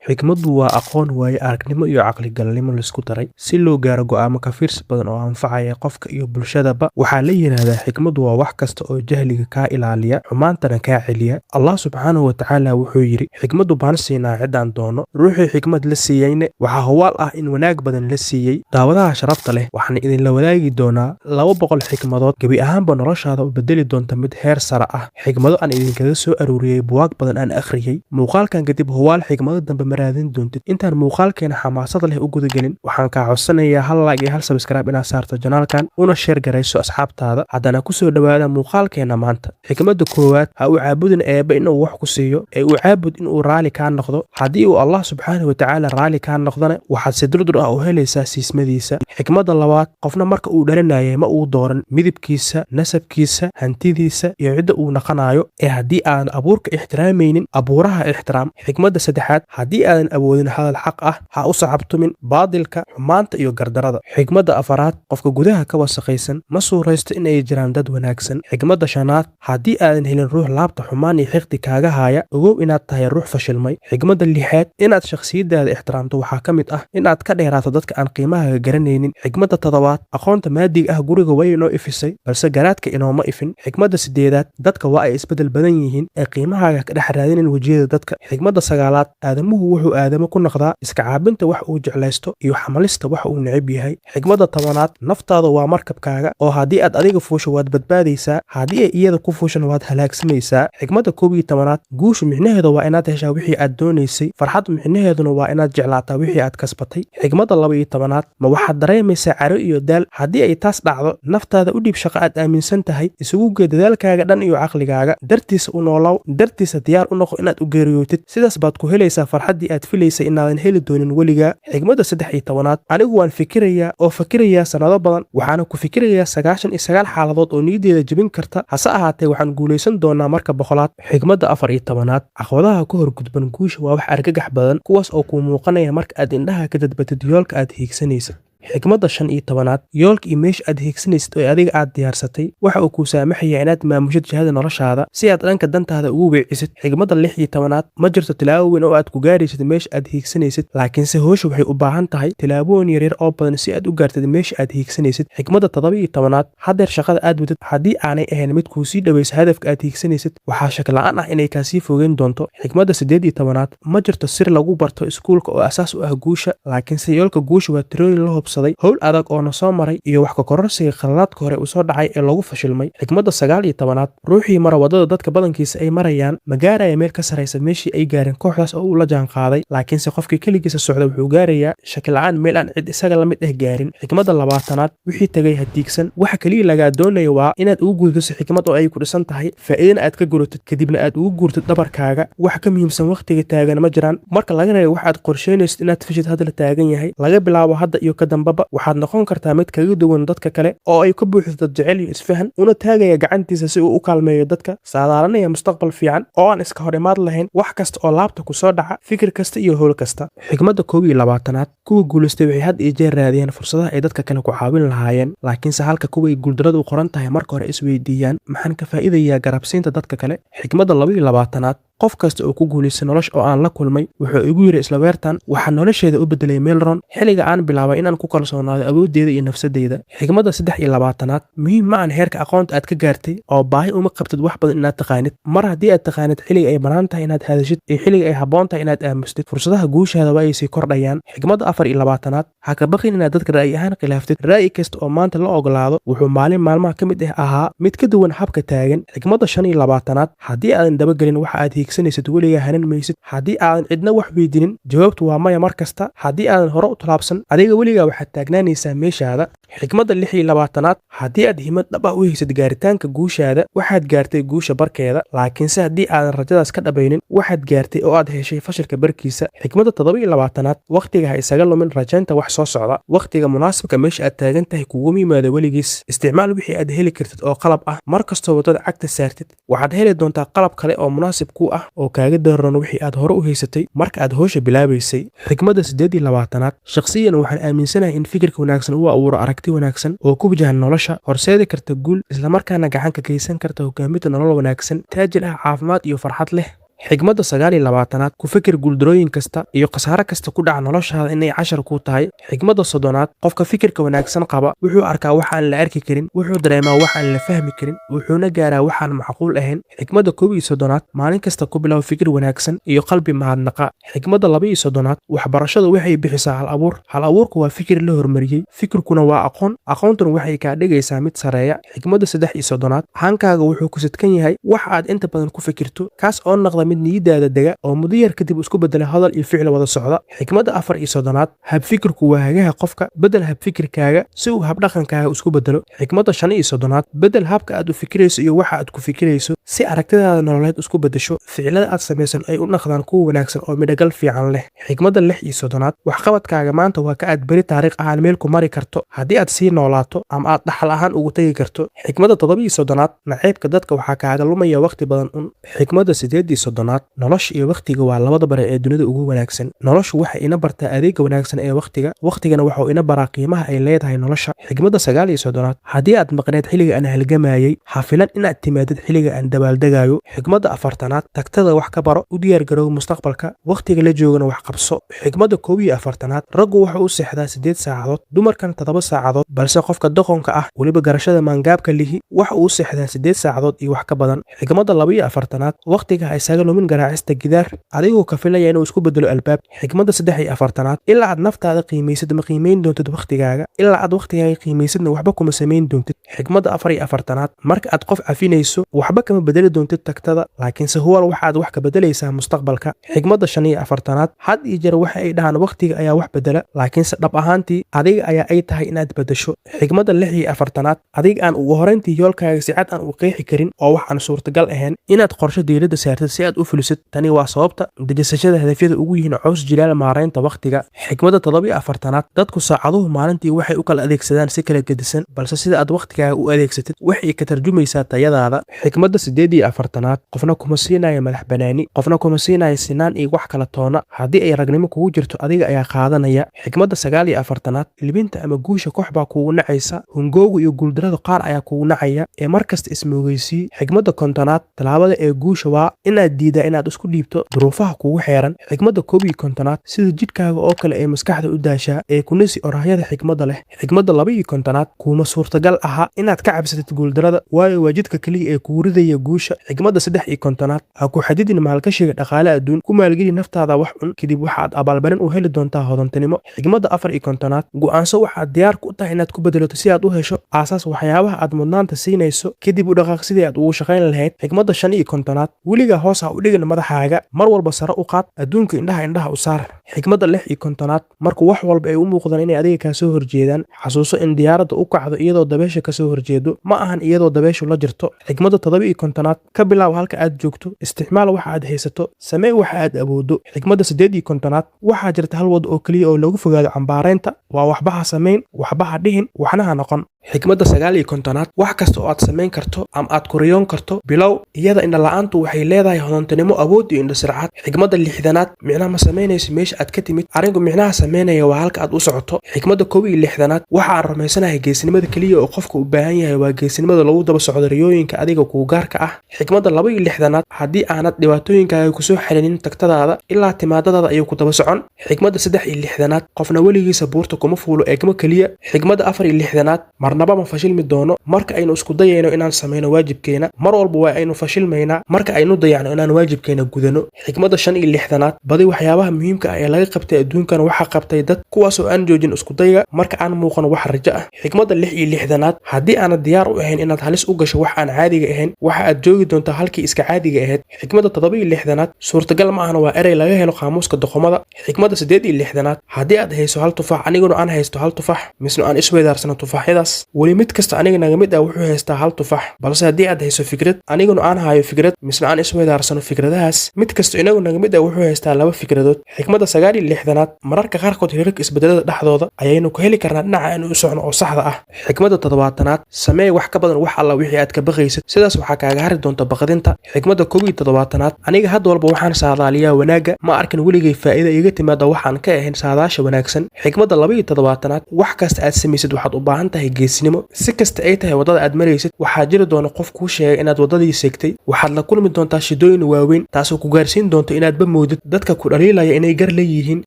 Xikmaddu waa aqoon, waayo-aragnimo iyo caqli-galnimo la isku daray si loo gaaro go'aamo ka fiirsi badan oo anfacaya qofka iyo bulshadaba. Waxaa la yiraahdaa xikmaddu waa wax kasta oo jahliga kaa ilaaliya, xumaantana kaa celiya. Allah Subxaanahu wa Tacaala wuxuu yidhi: "Xikmaddu baan siinaa ciddaan doono, ruuxii xikmad la siiyeyna waxaa hubaal ah in wanaag badan la siiyey." Daawadaha sharafta leh, waxaan idinla wadaagi doonaa 200 xikmadood gebi ahaanba noloshaada u bedeli doonta mid heer sare ah. Xikmado aan idinkaga soo aruuriyey buugaag badan aan akhriyey. Muuqaalkan kadib hubaal xikmado dambe ma raadin doontid. Intaan muuqaalkeena xamaasada leh u gudagelin, waxaan kaa codsanayaa hal like iyo hal subscribe inaad saarto channelkan, una share garayso asxaabtaada. Haddana kusoo dhowaada muuqaalkeena maanta. Xikmadda koowaad: ha u caabudin Eebbe inuu wax ku siiyo, ee u caabud inuu raali kaa noqdo. Haddii uu Allah Subxaanahu wa Tacaala raali kaa noqdana, waxaad si durdur ah u helaysaa siismadiisa. Xikmadda labaad: qofna marka uu dhalanayay ma uu dooran midabkiisa, nasabkiisa, hantidiisa iyo cidda uu naqanayo, ee haddii aadan abuurka ixtiraamaynin, abuuraha ixtiraam. Xikmadda saddexaad: haddii aadan awoodin hadal xaq ah, ha u sacabtumin baadilka, xumaanta iyo gardarada. Xikmadda afaraad: qofka gudaha ka wasakhaysan ma suuraysto in ay jiraan dad wanaagsan. Xikmadda shanaad: haddii aadan helin ruux laabta xumaan iyo xiqdi kaaga haaya, ogow inaad tahay ruux fashilmay. Xikmadda lixaad: inaad shakhsiyadaada ixtiraamto waxaa ka mid ah inaad ka dheeraato dadka aan qiimahaaga garanaynin. Xikmadda toddobaad: aqoonta maadiga ah guriga way inoo ifisay, balse garaadka inooma ifin. Xikmadda sideedaad: dadka waa ay isbeddel badan yihiin, ee qiimahaaga ka dhex raadinin wejiyada dadka. Xikmadda sagaalaad: aadamuhu wuxuu aadamo ku noqdaa iska caabinta wax uu jeclaysto iyo xamalista wax uu neceb yahay. Xikmadda 10aad: naftaada waa markabkaaga, oo haddii aad adiga fuusho waad badbaadaysaa, haddii ay iyada ku fuushan waad halaagsamaysaa. Xikmadda 11aad: guushu micnaheedu waa inaad heshaa wixii aad doonaysay, farxad micnaheeduna waa inaad jeclaataa wixii aad kasbatay. Xikmadda 12aad: ma waxaad dareemaysaa caro iyo daal? Haddii ay taas dhacdo, naftaada u dhiib shaqo aad aaminsan tahay, isugu gee dadaalkaaga dhan iyo caqligaaga, dartiisa u noolow, dartiisa diyaar u noqo inaad u geeriyootid. Sidaas baad ku helaysaa farxaddii aad filaysay inaadan heli doonin weligaa. Xigmadda 13aad: anigu waan fikirayaa oo fikirayaa sannado badan, waxaana ku fikirayaa 99 xaaladood oo niyaddeeda jebin karta, hase ahaatee waxaan guulaysan doonaa marka 100aad. Xigmadda 14aad: caqabadaha ka hor gudban guusha waa wax argagax badan, kuwaas oo kuu muuqanaya marka aad indhaha ka dadbatid yoolka aad hiigsanaysid. Xikmadda 15aad: yoolka iyo meesha aad hiigsanaysid oo adiga aad diyaarsatay waxa uu kuu saamaxayaa inaad maamushid jihada noloshaada si aad dhanka dantaada ugu weecisid. Xikmadda 16aad: ma jirto tilaabo weyn oo aad ku gaaraysid meesha aad hiigsanaysid, laakiinse howsha waxay u baahan tahay tilaabooyin yaryar oo badan si aad u gaartid meesha aad hiigsanaysid. Xikmadda 17aad: haddeer shaqada aad wadid haddii aanay ahayn mid kuu sii dhoweysa hadafka aad hiigsanaysid, waxaa shak la'aan ah inay kaasii fogeyn doonto. Xikmadda 18aad: ma jirto sir lagu barto iskuulka oo asaas u ah guusha, laakiinse yoolka guusha waa tirooyin la hubsaday, howl adag oo na soo maray iyo wax ka kororsiga khaladaadka hore uu soo dhacay ee lagu fashilmay. Xikmadda 19aad: ruuxii mara waddada dadka badankiisa ay marayaan ma gaaraya meel ka sarraysa meeshii ay gaareen kooxdaas oo uu la jaan qaaday, laakiinse qofkii keligiisa socda wuxuu gaarayaa shakila'aan meel aan cid isaga la mid ah gaarin. Xikmadda 20aad: wixii tegay ha tiigsan. Waxa keliya lagaa doonaya waa inaad ugu gudbiso xikmad oo ay ku dhisan tahay, faa'iidana aad ka guratid, kadibna aad ugu guurtid dhabarkaaga. Wax ka muhiimsan wakhtiga taagan ma jiraan, marka laga reebo wax aad qorsheynaysid inaad fishid hadda la taagan yahay. Laga bilaabo hadda iyo ka dambaba waxaad noqon kartaa mid kaga duwan dadka kale oo ay ka buuxdo dad jecel iyo isfahan, una taagaya gacantiisa si uu u kaalmeeyo dadka, saadaalanaya mustaqbal fiican oo aan iska hor imaad lahayn wax kasta oo laabta ku soo dhaca, fikir kasta iyo howl kasta. Xikmadda 21aad: kuwa guulaystay waxay had iyo jeer raadiyaan fursadaha ay dadka kale ku caawin lahaayeen, laakiinse halka kuway guuldaradu u qoran tahay marka hore isweydiiyaan: maxaan ka faa'iidayaa garabsiinta dadka kale? Xikmadda 22aad: qof kasta oo ku guulaystay nolosha oo aan la kulmay wuxuu igu yidhi isla weertan: "Waxaa nolosheeda u bedelay melron xilliga aan bilaabay inaan ku kalsoonaado awooddeeda iyo nafsadeyda." Xikmadda 23aad: muhiim ma aan heerka aqoonta aad ka gaartay, oo baahi uma qabtid wax badan inaad taqaanid. Mar haddii aad taqaanid xilliga ay bannaan tahay inaad hadashid iyo xilliga ay habboon tahay inaad aamustid, fursadaha guushaada waa ay sii kordhayaan. Xikmadda 24aad: ha ka baqin inaad dadka ra'yi ahaan khilaaftid. Ra'yi kasta oo maanta la ogolaado wuxuu maalin maalmaha ka mid ah ahaa mid ka duwan habka taagan. Xikmadda 25aad: haddii aadan dabagelin waxa aad hiigsanaysid, weligaa hanan maysid. Haddii aadan cidna wax weydiinin, jawaabtu waa maya mar kasta. Haddii aadan hore u tallaabsan, adiga weligaa waxaad taagnaanaysaa meeshaada. Xikmadda 26aad: haddii aad himad dhab ah u haysid gaaritaanka guushaada, waxaad gaartay guusha barkeeda, laakiinse haddii aadan rajadaas ka dhabaynin, waxaad gaartay oo aad heshay fashilka barkiisa. Xikmadda 27aad: wakhtiga ha isaga lumin rajaynta wax soo socda. Wakhtiga munaasibka meesha aad taagan tahay kuguma yimaado weligiis. Isticmaal wixii aad heli kartid oo qalab ah. Mar kastoo waddada cagta saartid, waxaad heli doontaa qalab kale oo munaasib ku ah oo kaaga daran wixii aad hore u haysatay marka aad howsha bilaabaysay. Xikmadda 28aad: shakhsiyan waxaan aaminsanahay in fikirka wanaagsan uu abuuro aragti wanaagsan oo ku wajahan nolosha, horseedi karta guul, islamarkaana gacan ka geysan karta hogaaminta nolol wanaagsan, taajir ah, caafimaad iyo farxad leh. Xigmadda 29aad: ku fikir guuldarooyin kasta iyo khasaare kasta ku dhaca noloshaada inay cashar kuu tahay. Xigmadda 30aad: qofka fikirka wanaagsan qaba wuxuu arkaa wax aan la arki karin, wuxuu dareemaa wax aan la fahmi karin, wuxuuna gaaraa waxaan macquul ahayn. Xigmadda 31aad: maalin kasta ku bilow fikir wanaagsan iyo qalbi mahadnaqa. Xigmadda 32aad: waxbarashadu waxay bixisaa hal abuur. Hal abuurku waa fikir la hormariyey, fikirkuna waa aqoon, aqoontuna waxay kaa dhigaysaa mid sareeya. Xigmadda 33aad: hankaaga wuxuu ku sidkan yahay wax aad inta badan ku fikirto, kaas oo noqda mid niyadaada dega oo muddo yar kadib isku bedela hadal iyo ficil wada socda. Xigmadda 34aad: habfikirku waa hagaha qofka. Bedel habfikirkaaga si uu habdhaqankaaga isku bedelo. Xigmadda 35aad: bedel habka aad u fikirayso iyo waxa aad ku fikirayso si aragtidaada nololeed isku bedesho, ficilada aad samaysan ay u naqdaan kuwa wanaagsan oo midhagal fiican leh. Xigmadda 36aad: waxqabadkaaga maanta waa ka aad beri taariikh ahaan meel ku mari karto haddii aad sii noolaato ama aad dhaxal ahaan ugu tegi karto. Xigmadda 37aad: naceybka dadka waxaa kaaga lumaya waqti badan un. Xigmadda 38aad: nolosha iyo wakhtiga waa labada bare ee dunida ugu wanaagsan. Noloshu waxay ina bartaa adeegga wanaagsan ee wakhtiga, wakhtigana waxuu ina baraa qiimaha ay leedahay nolosha. Xigmadda 39aad: haddii aad maqneed xilliga aan halgamayay, ha filan inaad timaadid xilliga aan dabaaldegayo. Xigmadda 40aad: tagtada wax ka baro, u diyaargarow mustaqbalka, wakhtiga la joogana wax qabso. Xigmadda 41aad: raggu wuxuu u seexdaa 8 saacadood, dumarkan 7 saacadood, balse qofka doqonka ah, weliba garashada maangaabka lihi, waxa uu seexdaa 8 saacadood iyo wax ka badan. Xigmadda 42aad: wakhtiga ha isaga lumin garaacista gidaar adigoo ka filaya inuu isku bedelo albaab. Xigmadda 43aad: ilaa aad naftaada qiimaysid ma qiimayn doontid wakhtigaaga, ilaa aad wakhtigaaga qiimaysidna waxba kuma samayn doontid. Xigmadda 44aad: marka aad qof cafinayso waxba kama bedeli doontid tagtada, laakiinse huwal waxaad wax ka bedelaysaa mustaqbalka. Xigmadda 45aad: had iyo jeer waxa ay dhahaan wakhtiga ayaa wax bedela, laakiinse dhab ahaantii adiga ayaa ay tahay inaad bedesho. Xigmadda 46aad: adiga aan ugu horayntii yoolkaaga si cad aan u qeexi karin oo wax aan suurtagal ahayn inaad qorshe diiradda saartid si aad u fulisid. Tani waa sababta dejisashada hadafyada ugu yihiin caws jilaal maaraynta wakhtiga. Xigmadda 47aad: dadku saacaduhu maalintii waxay u kala adeegsadaan si kala gedisan, balse sida aad wakhtigaaga u adeegsatid waxay ka tarjumaysaa tayadaada. Xigmadda 48aad: qofna kuma siinayo madax banaani, qofna kuma siinayo sinaan iyo wax kala toona. Haddii ay ragnimo kugu jirto, adiga ayaa qaadanaya. Xigmadda 49aad: libinta ama guusha koox baa kugu nacaysa, hungooga iyo guuldarada qaar ayaa kugu nacaya, ee mar kasta ismoogeysiiy. Xigmadda 50aad: tallaabada ee guusha waa inaad diidaa inaad isku dhiibto duruufaha kugu xeeran. Xigmadda 51aad: sida jidhkaaga oo kale ee maskaxda u daashaa ee kunisi oraahyada xigmadda leh. Xigmadda 52aad: kuuma suurtagal aha inaad ka cabsatid guuldarada, waayo waa jidka keliya ee kugu ridaya guusha. Xigmadda 53aad: ha ku xadidin maalgashiga dhaqaale adduun, ku maalgeli naftaada wax cun, kadib waxaad abaalmarin u heli doontaa hodantinimo. Xigmadda 54aad: go'aanso waxaad diyaar ku tahay inaad ku bedelato si aad u hesho aasaas waxyaabaha aad mudnaanta siinayso, kadib u dhaqaaq sidii aad ugu shaqayn lahayd. Xigmadda 55aad: weligaa hoos ha u dhigin madaxaaga, mar walba sare u qaad, adduunka indhaha indhaha u saar. Xigmadda 56aad: marku wax walba ay u muuqdaan inay adiga kaa soo horjeedaan, xasuuso in diyaaradda u kacdo iyadoo dabeesha kasoo horjeedo, ma ahan iyadoo dabeeshu la jirto. Xigmadda 57aad: ka bilaab halka aad joogto, isticmaal waxa aad haysato, samee waxa aad awooddo. Xigmadda 58aad: waxaa jirta hal wad oo keliya oo lagu fogaado cambaaraynta, waa waxba ha samayn, waxba ha dhihin, waxna ha noqon. Xigmadda 59aad: wax kasta oo aad samayn karto ama aad kuriyoon karto bilow iyada. Indhala-aantu waxay leedahay hodontinimo, awood iyo indhasircaad. Xigmadda 60aad: micnaha ma samaynayso meesha aad ka timid, arrinku micnaha samaynaya waa halka aad u socoto. Xigmadda 61aad: waxa aan rumaysanahay geesinimada keliya oo qofka u baahan yahay waa geesinimada lagu daba socdo riyooyinka adiga kuu gaarka ah. Xigmadda 62aad: haddii aanad dhibaatooyinkaaga kusoo xalinin tagtadaada, ilaa timaadadaada ayuu ku daba socon. Xigmadda 63aad: qofna weligiisa buurta kuma fuulo eegmo keliya. Xigmadda 64aad: marnaba ma fashilmi doono marka aynu isku dayayno inaan samayno waajibkeena, mar walba waa aynu fashilmaynaa marka aynu dayacno inaan waajibkeena gudano. Xigmadda 65aad: badi waxyaabaha muhiimka ah ee laga qabtay adduunkan waxaa qabtay dad kuwaasoo aan joojin iskudayga marka aan muuqan wax rajo ah. Xigmadda 66aad: haddii aanad diyaar u ahayn inaad halis u gasho wax aan caadiga ahayn, waxa aad joogi doontaa halkii iska caadiga ahayd. Xigmadda 67aad: suurtagal ma ahna waa erey laga helo qaamuuska doqomada. Xigmadda 68aad: haddii aad hayso hal tufaax, aniguna aan haysto hal tufax, misna aan isweydaarsano tufaaxyadaas, weli mid kasta aniga naga mid ah wuxuu haystaa hal tufax. Balse haddii aad hayso fikrad, aniguna aan hayo fikrad, misna aan isweydaarsano fikradahaas, mid kasta inagu naga mid ah wuxuu haystaa laba fikradood. Xigmadda 69aad: mararka qaarkood hirarka isbedelada dhexdooda ayaynu ku heli karnaa dhinaca aynu u socno oo saxda ah. Xigmadda 70aad: samee wax ka badan wax alla wixii aad ka baqaysid, sidaas waxaa kaaga hari doonta baqdinta. Xigmadda 71aad: aniga had walba waxaan saadaaliyaa wanaagga, ma arkin weligay faa'iida iga timaada waxaan ka ahayn saadaasha wanaagsan. Xigmadda 72aad: wax kasta aad samaysid waxaad u baahan tahay geesinimo. geesinimo. Si kasta ay tahay waddada aad maraysid, waxaa jiri doona qof kuu sheegay inaad waddadii seegtay. Waxaad la kulmi doontaa shidooyin waaweyn, taasoo ku gaarsiin doonta inaadba moodid dadka ku dhaliilaya inay gar leeyihiin.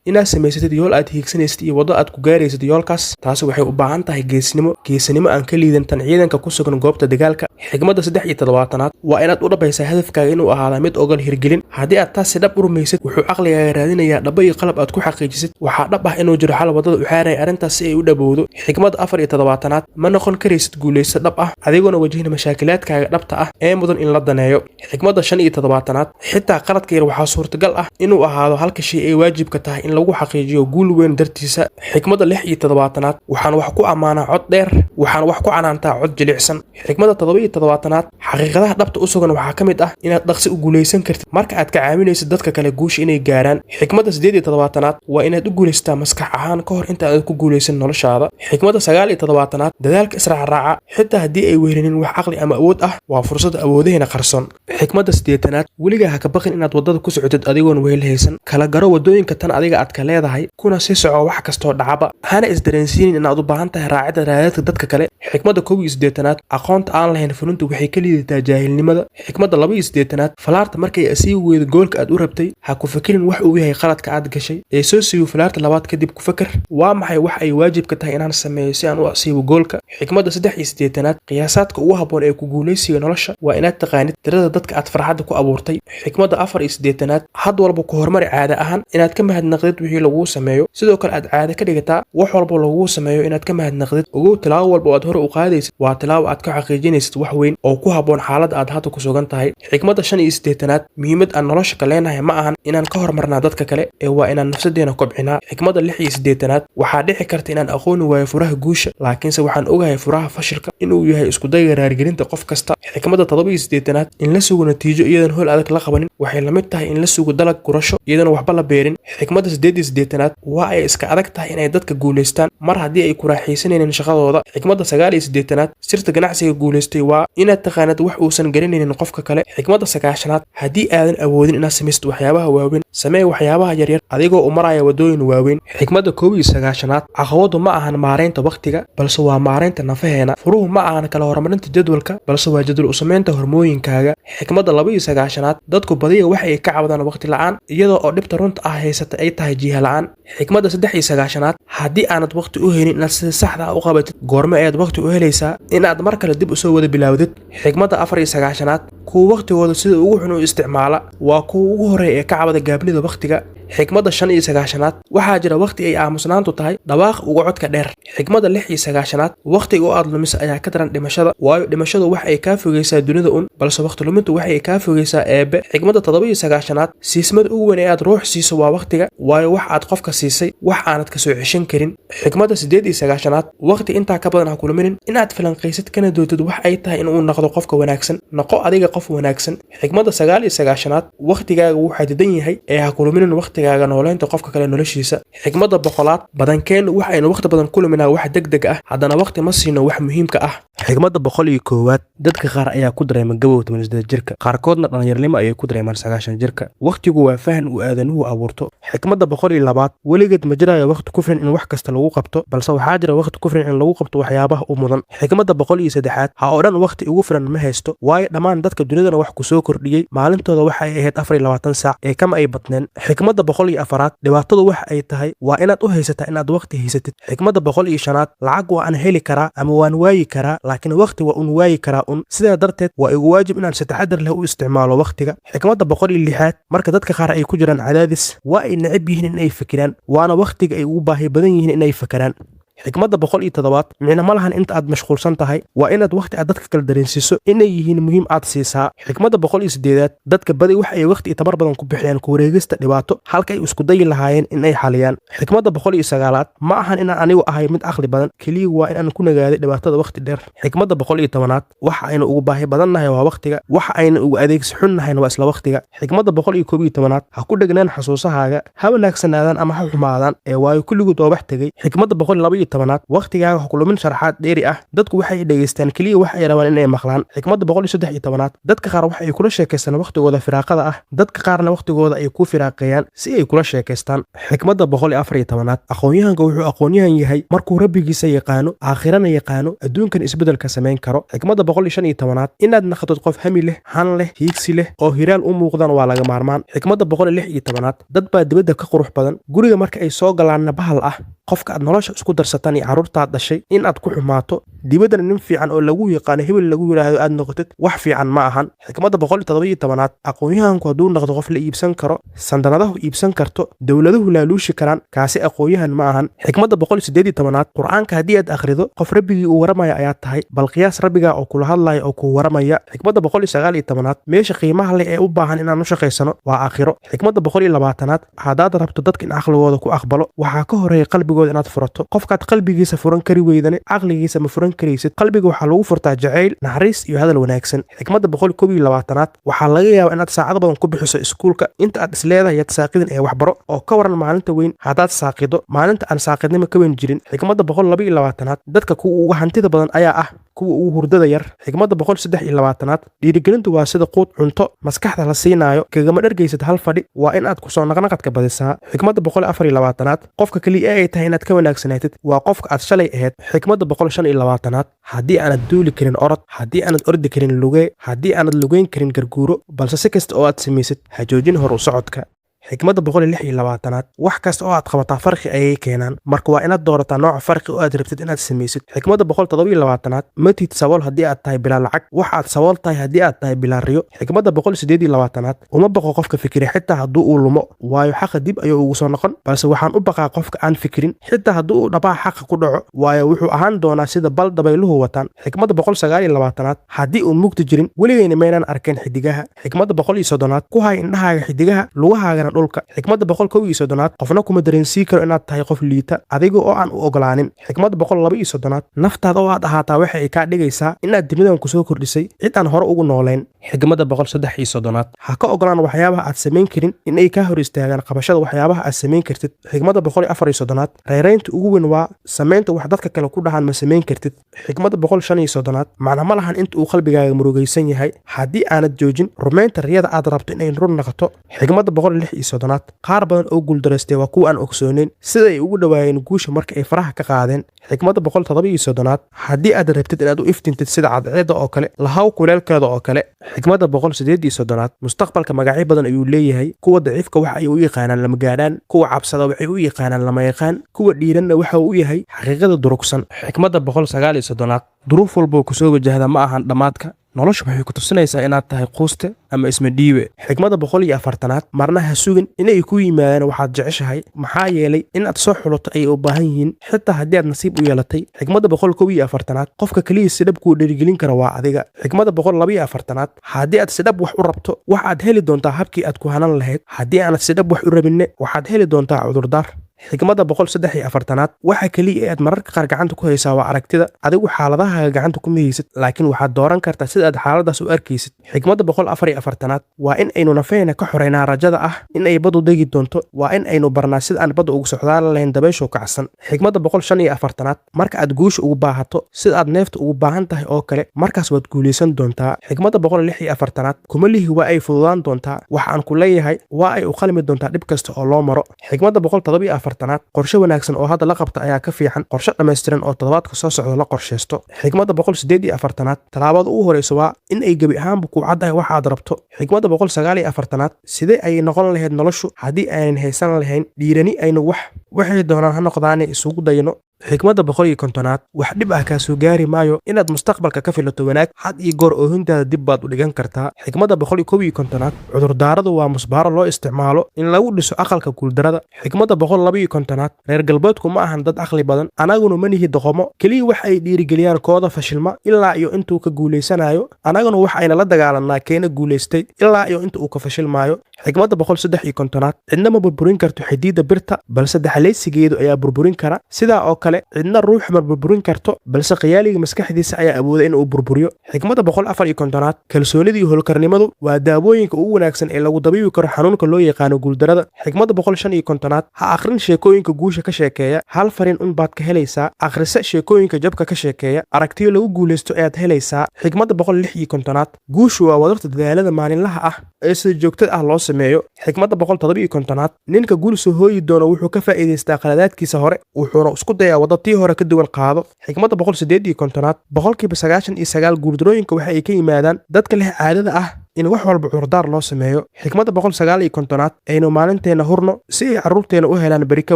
Inaad samaysatid yool aad hiigsanaysid iyo waddo aad ku gaaraysid yoolkaas, taasi waxay u baahan tahay geesinimo, geesinimo aan ka liidan tan ciidanka ku sugan goobta dagaalka. Xigmadda 73aad waa inaad u dhabaysaa hadafkaaga inuu ahaada mid ogol hirgelin. Haddii aad taas si dhab u rumaysid, wuxuu caqligaaga raadinayaa dhabo iyo qalab aad ku xaqiijisid. Waxaa dhab ah inuu jiro xal waddada u xaaraya arrintaas si ay u dhabowdo. Xigmadda 74aad: ma noqon karaysid guulaysto dhab ah adigoona wajahina mashaakilaadkaaga dhabta ah ee mudan in la daneeyo. Xigmadda 75aad: xitaa qaladka yar waxaa suurtagal ah inuu ahaado halka shay ay waajibka tahay in lagu xaqiijiyo guul weyn dartiisa. Xigmadda 76aad: waxaan wax ku ammaanaa cod dheer, waxaan wax ku canaantaa cod jilicsan. Xigmadda 77aad: xaqiiqadaha dhabta u sugan waxaa ka mid ah inaad dhaqsi u guulaysan kartid marka aad ka caawinaysid dadka kale guusha inay gaaraan. Xigmadda 78aad waa inaad u guulaysataa maskax ahaan ka hor inta aadan ku guulaysan noloshaada. Xigmadda 79aad: dadaalka israacraaca, xitaa haddii ay wehelinin wax caqli ama awood ah, waa fursad awoodaheena qarsoon. Xigmadda 80aad: weligaa ha ka baqin inaad waddada ku socotid adigoon wehel haysan. Kala garo waddooyinka tan adiga aad ka leedahay, kuna sii soco wax kastoo dhacaba, hana isdareensiinin inaad u baahan tahay raacidda raadadka dadka kale. Xigmadda 81aad: aqoonta aan lahayn fulintu waxay ka liidataa jaahilnimada. Xigmadda 82aad: falaarta markay asiibi weydo goolka aad u rabtay, ha ku fakirin wax uu yahay qaladka aad gashay, ee soo siiyo falaarta labaad. Kadib ku fakar: waa maxay wax ay waajibka tahay inaan sameeyo si aan u asiibo goolka? Xigmadda 83aad: qiyaasaadka ugu habboon ee ku guulaysiga nolosha waa inaad taqaanid tirada dadka aad farxadda ku abuurtay. Xigmadda 84aad: had walba ku horumari caada ahaan inaad ka mahadnaqdid wixii laguu sameeyo. Sidoo kale aad caado ka dhigataa wax walba laguu sameeyo inaad ka mahadnaqdid. Ogow, tilaabo walba oo aad hore u qaadaysid waa tilaabo aad ka xaqiijinaysid wax weyn oo ku habboon xaaladda aad hadda ku sugan tahay. Xigmadda 85aad: muhiimad aan nolosha ka leenahay ma ahan inaan ka hormarnaa dadka kale, ee waa inaan nafsadeena kobcinaa. Xigmadda 86aad: waxaa dhici karta inaan aqooni waayo furaha guusha, laakiinse waxaan ogahay furaha fashilka inuu yahay iskudayga raargelinta qof kasta. Xigmadda 87aad: in la sugo natiijo iyadoon howl adag la qabanin waxay la mid tahay in la sugo dalag gurasho iyadoon waxba la beerin. Xigmadda 88aad: waa ay iska adag tahay inay dadka guulaystaan mar haddii ay ku raaxaysanaynin shaqadooda. Xigmadda 89aad: sirta ganacsiga guulaystay waa inaad taqaanad wax uusan garanaynin qofka kale. Xigmadda 90aad: haddii aadan awoodin inaad samaysid waxyaabaha waaweyn, samee waxyaabaha yaryar adigoo u maraya waddooyin waaweyn. Xigmadda 91aad: caqabadu ma ahan maaraynta wakhtiga, balse waa maaraynta nafaheena. Furuhu ma ahan kala horumarinta jadwalka, balse waa jadwal u samaynta hormooyinkaaga. Xigmadda 92aad: dadku badiya waxa ay ka cabdaan waqti la'aan, iyadoo oo dhibta runta ah haysata ay tahay jiha la'aan. Xigmadda 93aad: haddii aanad waqti u helin inaad sida saxda ah u qabatid, goorme ayaad waqti u helaysaa inaad mar kale dib usoo wada bilaawdid? Xigmadda 94aad: kuwa waqtigooda sida ugu xun u isticmaala waa kuwa ugu horreeya ee ka cabada gaabnida waqtiga. Xigmadda 95aad: waxaa jira waqti ay aamusnaantu tahay dhawaaq uga codka dheer. Xigmadda 96aad: waqtiga oo aad lumisa ayaa ka daran dhimashada, waayo dhimashadu wax ay kaa fogeysaa dunida un, balse waqti lumintu waxay kaa fogeysaa eebbe. Xigmadda 97aad: siismada ugu weyn ee aad ruux siiso waa waqtiga, waayo wax aad qofka siisay wax aanad kasoo ceshan karin. Xigmadda 98aad: waqti intaa ka badan ha kulminin inaad falanqaysid kana doodid wax ay tahay inuu noqdo qofka wanaagsan. Noqo adiga qof wanaagsan. Xigmadda 99aad: waqtigaaga wuu xadidan yahay, ee ha kulminin waqtigaaga nooleynta qofka kale noloshiisa. Xigmadda 100aad: badankeennu waxaynu waqti badan ku luminaa wax deg deg ah, haddana waqti ma siino wax muhiimka ah. Xigmadda 101aad: dadka qaar ayaa ku dareema gabow 18 jirka, qaarkoodna dhallinyarnimo ayay ku dareemaan 90 jirka. Waqtigu waa fahan uu aadanuhu abuurto. Xikmadda 102aad: weligeed ma jiraayo waqti ku filan in wax kasta lagu qabto, balse waxaa jira waqti ku filan in lagu qabto waxyaabaha u mudan. Xikmadda 103aad: ha oo dhan waqti ugu filan ma haysto, waayo dhammaan dadka dunidana wax ku soo kordhiyey maalintooda waxay ahayd 24 saac ee kama ay badneen. Xikmadda 104aad: dhibaatadu wax ay tahay waa inaad u haysataa inaad waqti haysatid. Xikmadda 105aad: lacag waa aan heli karaa ama waan waayi karaa, laakiin waqti waa un waayi karaa un. Sidaa darteed waa igu waajib inaan si taxadar leh u isticmaalo waqtiga. Xikmadda 106aad: marka dadka qaar ay ku jiraan cadaadis, waa ay necab yihiin in ay fikiraan, waana waqtiga ay ugu baahi badan yihiin inay fakaraan. Xikmadda 107aad: micno ma lahan inta aad mashquulsan tahay, waa inaad waqti aad dadka kala dareensiiso inay yihiin muhiim aad siisaa. Xikmadda 108aad: dadka badi wax ay waqti iyo tabar badan ku bixiyaan ku wareegista dhibaato halka ay isku dayi lahaayeen in ay xaliyaan. Xikmadda 109aad: ma ahan inaan anigu ahay mid caqli badan keliya, waa inaan ku nagaaday dhibaatada waqti dheer. Xikmadda 110aad: waxa aynu ugu baahi badannahay waa waqtiga, waxa aynu ugu adeegsi xunnahayna waa isla waqtiga. Xikmadda 111aad: ha ku dhegnaan xasuusahaaga, ha wanaagsanaadaan ama ha xumaadaan, ee waayo kulligood waa wax tegey. Xikmadda 112aad: 110aad, wakhtigaaga ha kulumin sharaxaad dheeri ah. Dadku waxay dhegaystaan keliya wax ay rabaan inay maqlaan. Xikmadda 113aad, dadka qaar waxa ay kula sheekaystaan wakhtigooda firaaqada ah, dadka qaarna wakhtigooda ay ku firaaqeeyaan si ay kula sheekaystaan. Xikmadda 114aad, aqoon-yahanka wuxuu aqoon-yahan yahay markuu rabbigiisa yaqaano, aakhirana yaqaano, adduunkan isbeddelka samayn karo. Xikmadda 115aad, inaad naqatid qof hami leh, han leh, hiigsi leh oo hiraal u muuqdaan waa laga maarmaan. Xikmadda 116aad, dad baa dibadda ka qurux badan, guriga marka ay soo galaanna bahal ah. Qofka aad nolosha isku darsataan iyo carruurtaad dhashay in aad ku xumaato, dibaddana nin fiican oo lagu yaqaano hebel lagu yidhaahdo aad noqotid, wax fiican ma ahan. Xikmadda 117aad, aqoon-yahanku hadduu noqdo qof la iibsan karo, sandanadahu iibsan karto, dowladuhu laaluushi karaan, kaasi aqoon-yahan ma ahan. Xikmadda 118aad, Qur-aanka haddii aad akhrido, qof rabbigii uu waramaya ayaa tahay. Bal qiyaas rabbigaa oo kula hadlaya oo kuu waramaya. Xikmadda 119aad, meesha qiimaha leh ee u baahan inaan u shaqaysano waa aakhiro. Xikmadda 120aad, haddaad rabto dadka in caqligooda ku aqbalo, waxaa ka horeeya qalbigooda inaad furato. Qofkaad qalbigiisa furan kari weydane, caqligiisa ma furan karaysid. Qalbiga waxaa lagu furtaa jacayl, naxariis iyo hadal wanaagsan. Xikmadda 121aad, waxaa laga yaabaa inaad saacado badan ku bixiso iskuulka inta aad isleedahay yaad saaqidin ee waxbaro, oo ka waran maalinta weyn haddaad saaqido, maalinta aan saaqidnimo ka weyn jirin. Xikmadda 122aad, dadka kuwa ugu hantida badan ayaa ah kuwa ugu hurdada yar. Xikmadda 123aad, dhiirigelintu waa sida quud cunto maskaxda la siinaayo, kagama dhargaysad hal fadhi, waa in aad kusoo naqnaqadka badisaa. Xikmadda 124aad, qofka keliya ee ay tahay inaad ka wanaagsanaatid waa qofka aad shalay ahayd. Xikmadda 125aad, haddii aanad duuli karin, orod; haddii aanad ordi karin, lugee; haddii aanad lugeyn karin, garguuro. Balse si kasta oo aad samaysid, ha joojin hor u socodka. Xikmadda 126aad, wax kasta oo aad qabataa farqi ayay keenaan, marka waa inaad doorataa nooca farqi oo aad rabtid inaad samaysid. Xikmadda 127aad, matid sabool haddii aad tahay bilaa lacag, waxaad sabool tahay haddii aad tahay bilaa riyo. Xikmadda 128aad, uma baqo qofka fikira xitaa hadduu uu lumo, waayo xaqa dib ayuu ugu soo noqon. Balse waxaan u baqaa qofka aan fikirin xitaa haddii uu dhabaa xaqa ku dhaco, waayo wuxuu ahaan doonaa sida bal dabayluhu wataan. Xikmadda 129aad, haddii uu mugdi jirin, weligayna maynaan arkayn xidigaha. Xikmadda 130aad, ku hay indhahaaga xidigaha, lugahaagana dhulka. Xikmadda 131aad, qofna kuma dareensii karo inaad tahay qof liita adiga oo aan u ogolaanin. Xikmadda 132aad, naftaada oo aad ahaataa waxa ay kaa dhigaysaa inaad dunidan kusoo kordhisay cid aan hore ugu noolayn. Xikmadda 133aad, ha ka ogolaan waxyaabaha aad samayn karin in ay kaa hor istaagaan qabashada waxyaabaha aad samayn kartid. Xikmadda 134aad, reeraynta ugu weyn waa samaynta wax dadka kale ku dhahaan ma samayn kartid. Xikmadda 135aad, macna ma lahan inta uu qalbigaaga murugaysan yahay haddii aanad joojin rumaynta riyada aad rabto inay run noqoto. Xikmadda 136aad, qaar badan oo guuldaraystay waa kuwa aan ogsooneyn sida ay ugu dhowaayeen guusha marka ay faraha ka qaadeen. Xikmadda 137aad, haddii aad rabtid inaad u iftintid sida cadceedda oo kale, lahaw kuleelkeeda oo kale. Xikmadda 138aad, mustaqbalka magacyo badan ayuu leeyahay. Kuwa daciifka waxa ay u yaqaanaan lama gaadhaan, kuwa cabsada waxay u yaqaanaan lama yaqaan, kuwa dhiiranna waxa uu u yahay xaqiiqada durugsan. Xikmadda 139aad, duruuf walboo kusoo wajahda ma ahan dhammaadka noloshu, waxay ku tusinaysaa inaad tahay quuste ama isma dhiibe. Xikmadda 140aad, marna ha sugin inay ku yimaadaan waxaad jeceshahay, maxaa yeelay inaad soo xulato ayay u baahan yihiin, xitaa haddii aad nasiib u yeelatay. Xikmadda 141aad, qofka keliya si dhab kuu dhiirigelin kara waa adiga. Xikmadda 142aad, haddii aad si dhab wax u rabto, waxaad heli doontaa habkii aad ku hanan lahayd. Haddii aanad si dhab wax u rabinne, waxaad heli doontaa cudurdaar. Xikmadda 143aad, waxa keliya ee aad mararka qaar gacanta ku haysaa waa aragtida. Adigu xaaladahaaga gacanta kuma haysid, laakiin waxaad dooran kartaa sida aad xaaladaas u arkaysid. Xikmadda 144aad, waa in aynu nafeena ka xoreynaa rajada ah in ay baddu degi doonto. Waa in aynu barnaa sida aan badda ugu socdaali lahayn dabaysho kacsan. Xikmadda 145aad, marka aad guusha ugu baahato sida aad neefta ugu baahan tahay oo kale, markaas waad guulaysan doontaa. Xikmadda 146aad, kuma lihi waa ay fududaan doontaa, waxa aan ku leeyahay waa ay u qalmi doontaa dhib kasta oo loo maro. Xikmadda 147aad, qorshe wanaagsan oo hadda la qabta ayaa ka fiican qorshe dhammaystiran oo toddobaadka soo socda la qorshaysto. Xikmadda 148aad, tallaabada ugu horeysa waa in ay gebi ahaanba ku caddahay waxa aad rabto. Xikmadda 149aad, sidee ayay noqon lahayd noloshu haddii aanan haysan lahayn dhiirani aynu wax waxay doonaan ha noqdaane isugu dayno? Xikmadda 150aad, wax dhib ah kaasoo gaari maayo inaad mustaqbalka ka filato wanaag. Had iyo goor oohintaada dib baad u dhigan kartaa. Xikmadda 151aad, cudurdaaradu waa musbaaro loo isticmaalo in lagu dhiso aqalka guuldarada. Xikmadda 152aad, reer galbeedku ma ahan dad caqli badan, anaguna ma nihi doqomo. Keliya wax ay dhiirigeliyaan kooda fashilma ilaa iyo intuu ka guulaysanayo, anaguna wax ayna la dagaalanaa keena guulaystay ilaa iyo inta uu ka fashilmaayo. Xikmadda 153aad, cidna ma burburin karto xidiidda birta, balse daxalaysigeedu ayaa burburin kara. Sidaa oo kale kale, cidna ruux ma burburin karto, balse khiyaaliga maskaxdiisa ayaa awooda in uu burburiyo. Xikmadda 154aad: kalsoonida iyo howlkarnimadu waa daawooyinka ugu wanaagsan ee lagu dabiibi karo xanuunka loo yaqaano guuldarada. Xikmadda 155aad: ha akhrin sheekooyinka guusha ka sheekeeya, hal fariin un baad ka helaysaa. Akhrise sheekooyinka jabka ka sheekeeya, aragtiyo lagu guulaysto ayaad helaysaa. Xikmadda 156aad: guushu waa wadarta dadaalada maalinlaha ah ee sida joogtada ah loo sameeyo. Xikmadda 157aad: ninka guul soo hooyi doono wuxuu ka faa'iidaystaa qaladaadkiisa hore, wuxuuna isku dayaa waddo tii hore ka duwan qaado. Xikmadda 158aad: 99% guuldarooyinka waxa ay ka yimaadaan dadka leh caadada ah in wax walba cudurdaar loo sameeyo. Xikmadda 159aad: aynu maalinteenna hurno si ay carruurteenna u helaan beri ka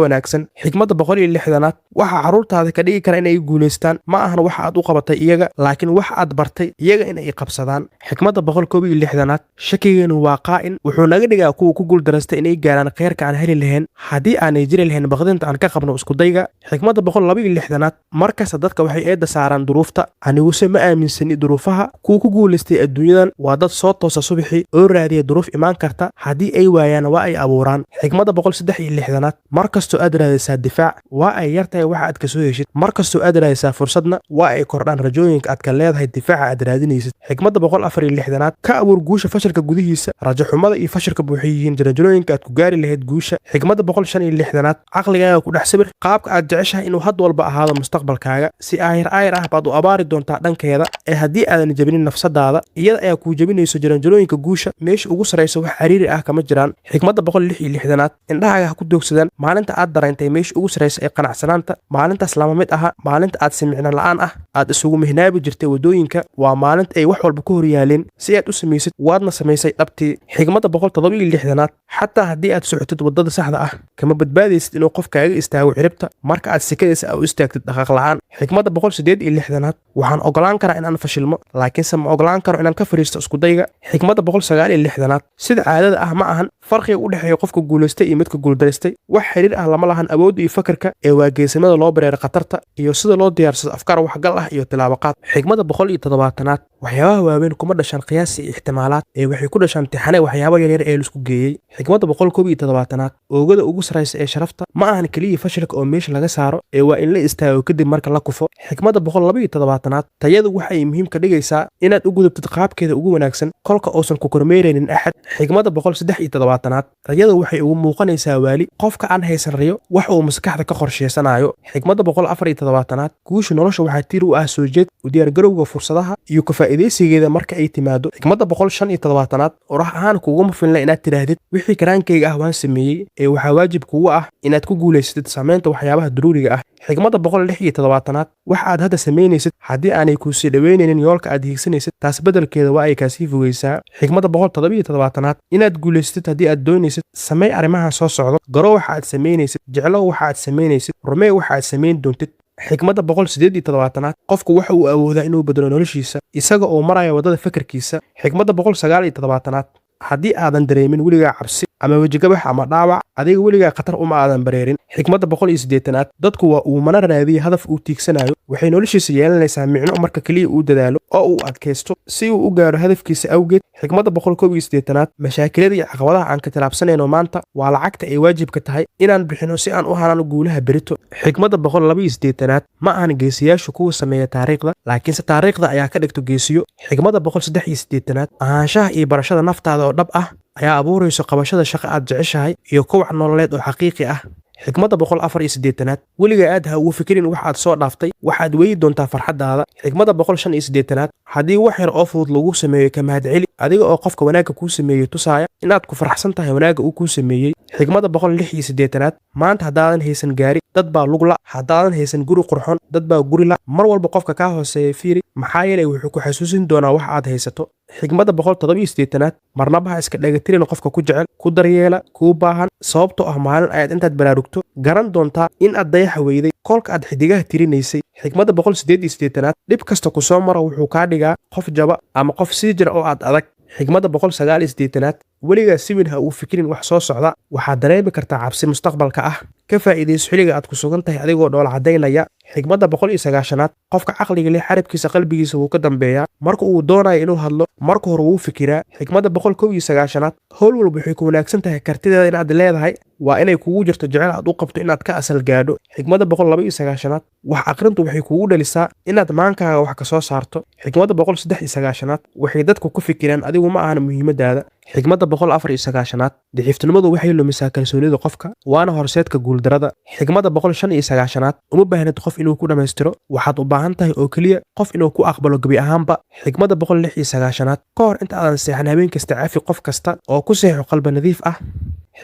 wanaagsan. Xikmadda 160aad: waxa carruurtaada ka dhigi kara inay guulaystaan ma ahan wax aad u qabatay iyaga, laakiin wax aad bartay iyaga in ay qabsadaan. Xikmadda 161aad: shakigeenu waa qaa'in, wuxuu naga dhigaa kuwa ku guuldarastay inay gaaraan khayrka aan heli lahayn haddii aanay jiri lahayn baqdinta aan ka qabno iskudayga. Xikmadda 162aad: markasta dadka waxay eedda saaraan duruufta, aniguse ma aaminsani duruufaha. Kuwa ku guulaystay adduunyadan waa dad soo toosa subaxii oo raadiya duruuf imaan karta, haddii ay waayaan waa ay abuuraan. Xikmadda 163aad: mar kastoo aad raadisaa difaac, waa ay yartahay waxa aad kasoo heshid. Mar kastoo aad raadisaa fursadna, waa ay kordhaan rajooyinka aad ka leedahay difaaca aad raadinaysid. Xikmadda 164aad: ka abuur guusha fashilka gudihiisa. Rajo xumada iyo fashilka buuxay yihiin jaranjarooyinka aad ku gaari lahayd guusha. Xikmadda 165aad: caqligaaga ku dhex sawir qaabka aad jeceshahay inuu had walba ahaado mustaqbalkaaga. Si aayar aayar ah baad u abaari doontaa dhankeeda, ee haddii aadan jebinin nafsadaada, iyada ayaa kuu jebinayso jaranjarooyinka guusha. Meesha ugu sarraysa wax cariiri ah kama jiraan. Xikmadda 166aad: indhahaaga ha ku doogsadaan maalinta aad dareentay meesha ugu sarraysa ee qanacsanaanta. Maalintaas lama mid aha maalinta aad si micno la'aan ah aad isugu mihnaabi jirtay waddooyinka. Waa maalinta ay wax walba ku hor yaaleen si aad u samaysid, waadna samaysay dhabtii. Xikmadda 167aad: xataa haddii aad socotid waddada saxda ah, kama badbaadaysid inuu qof kaaga istaago ciribta marka aad sikadiisa u istaagtid dhaqaaq la'aan. Xikmadda 168aad: waxaan ogolaan karaa inaan fashilmo, laakiinse ma ogolaan karo inaan ka fariisto iskudayga. Xikmadda 169aad: sida caadada ah ma ahan farqiga u dhexeeya qofka guulaystay iyo midka guuldaraystay. Wax xiriir ah lama lahan awoodda iyo fakarka, ee waa geesinimada loo bareero khatarta iyo sida loo diyaarsado afkaar waxgal ah iyo tilaabaqaad. Xikmadda 170aad: waxyaabaha waaweyn kuma dhashaan qiyaasi iyo ixtimaalaad, ee waxay ku dhashaan tixane waxyaabo yaryar ee laisku geeyey. Xikmadda 171aad: oogada ugu sarraysa ee sharafta ma ahan keliya fashilka oo meesha laga saaro, ee waa in la istaago kadib marka la kufo. Xikmadda 172aad: tayadu waxay muhiim ka dhigaysaa inaad u gudubtid qaabkeeda ugu wanaagsan kolka uusan ku kormeeraynin axad. Xikmadda 173aad: riyadu waxay ugu muuqanaysaa waali qofka aan haysan riyo wax uu maskaxda ka qorshaysanayo. Xikmadda 174aad: guusha nolosha waxaa tiir u ah soo jeed, u diyaargarowga fursadaha iyo ka faa'iidaysigeeda marka ay timaado. Xikmadda 175aad: orax ahaan kuguma filna inaad tidhaahdid "wixii karaankayga ah waan sameeyey", ee waxaa waajib kugu ah inaad ku guulaysatid samaynta waxyaabaha daruuriga ah. Xikmadda 176aad: wax aad hadda samaynaysid haddii aanay kuu sii dhoweynaynin yoolka aad hiigsanaysid, taas beddelkeeda waa ay kaasii fogeysaa. Xikmadda 177aad: inaad guulaysatid haddii aad doonaysid, samey arrimahan soo socdo: garo waxa aad samaynaysid, jeclow waxa aad samaynaysid, rumee waxa aad samayn doontid. Xikmadda 178aad: qofku waxa uu awoodaa inuu bedelo noloshiisa isaga oo maraya waddada fikirkiisa. Xikmadda 179aad: haddii aadan dareemin weligaa cabsi ama wejigabax ama dhaawac, adiga weligaa khatar uma aadan bareerin. Xikmadda 180aad: dadku waa uu mana raadiya hadaf uu tiigsanayo. Waxay noloshiisa yeelanaysaa micno marka keliya uu dadaalo oo uu adkaysto si uu u gaaro hadafkiisa awgeed. Xikmadda 181aad: mashaakilada iyo caqabadaha aan ka tilaabsanayno maanta waa lacagta ay waajibka tahay inaan bixino si aan u hanano guulaha berito. Xikmadda 182aad: ma ahan geesiyaashu kuwa sameeya taariikhda, laakiinse taariikhda ayaa ka dhigto geesiyo. Xikmadda 183aad: ahaanshaha iyo barashada naftaada oo dhab ah ayaa abuurayso qabashada shaqo aad jeceshahay iyo kowac nololeed oo xaqiiqi ah. Xikmadda 184aad: weligaa aad ha ugu fikirin wax aad soo dhaaftay, waxaad weyi doontaa farxaddaada. Xikmadda 185aad: haddii wax yar oo fudud lagu sameeyo, ka mahadceli adiga oo qofka wanaagga kuu sameeyey tusaaya inaad ku faraxsan tahay wanaagga uu kuu sameeyey. Xikmadda 186aad: maanta haddaadan haysan gaari, dad baa lugla; haddaadan haysan guri qurxon, dad baa guri la. Mar walba qofka kaa hooseeya fiiri, maxaa yeelay wuxuu ku xasuusin doonaa wax aad haysato. Xikmadda 187aad: marnaba ha iska dhegatirin qofka ku jecel, ku daryeela, kuu baahan, sababtoo ah maalin ayaad intaad baraarugto garan doontaa in aad dayaxa weyday kolka aad xidigaha tirinaysay. Xikmadda 188aad: dhib kasta ku soo mara wuxuu kaa dhigaa qof jaba ama qof sii jira oo aad adag. Xikmadda 189aad: weligaa si weyn ha ugu fikirin wax soo socda, waxaad dareemi kartaa cabsi mustaqbalka ah. Ka faa'iidayso xilliga aad ku sugan tahay adigoo dhoola caddaynaya. Xigmadda 190aad: qofka caqliga leh carabkiisa qalbigiisa wuu ka dambeeyaa. Marka uu doonayo inuu hadlo, marka hore wuu fikiraa. Xigmadda 191aad: howl walba waxay ku wanaagsan tahay kartideeda inaad leedahay. Waa inay kugu jirto jecel aad u qabto inaad ka asal gaadho. Xigmadda 192aad: wax aqrintu waxay kugu dhalisaa inaad maankaaga wax ka soo saarto. Xigmadda 193aad: waxay dadku ku fikiraan adigu ma ahan muhiimadaada. Xigmadda 194aad: daciiftinimadu waxay lumisaa kalsoonida qofka, waana horseedka guuldarada. Xigmadda 195aad: uma baahnid qof inuu ku dhammaystiro, waxaad u baahan tahay oo keliya qof inuu ku aqbalo gebi ahaanba. Xigmadda 196aad: ka hor inta aadan seexan habeen kasta, cafi qof kasta oo ku seexo qalbi nadiif ah.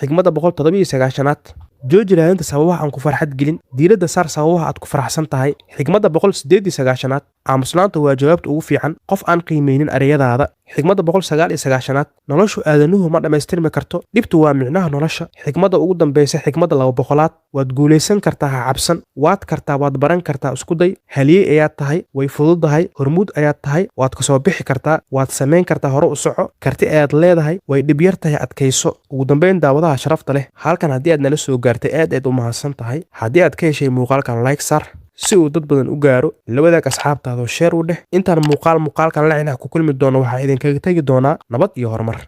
Xigmadda 197aad: jooji raadinta sababaha aan ku farxad gelin, diiradda saar sababaha aad ku faraxsan tahay. Xigmadda 198aad: aamusnaanta waa jawaabta ugu fiican qof aan qiimeynin ereyadaada. Xigmadda 199aad: noloshu aadanuhu ma dhammaystirmi karto, dhibtu waa micnaha nolosha. Xigmadda ugu dambeysa, xigmadda 200aad: waad guulaysan kartaa, ha cabsan. Waad kartaa, waad baran kartaa, isku day. Haliyey ayaad tahay, way fududahay. Hormuud ayaad tahay, waad kasoo bixi kartaa, waad samayn kartaa. Hore u soco, karti ayaad leedahay, way dhib yar tahay, adkayso. Ugu dambeyn, daawadaha sharafta leh, halkan haddii aad nala soo gaartay, aad aad u mahadsan tahay. Haddii aad ka heshay muuqaalkan, like saar si uu dad badan u gaaro. La wadaag asxaabtaada oo share u dheh. Intaan muuqaalkan la cinaha ku kulmi doono, waxaa idinkaga tegi doonaa nabad iyo horumar.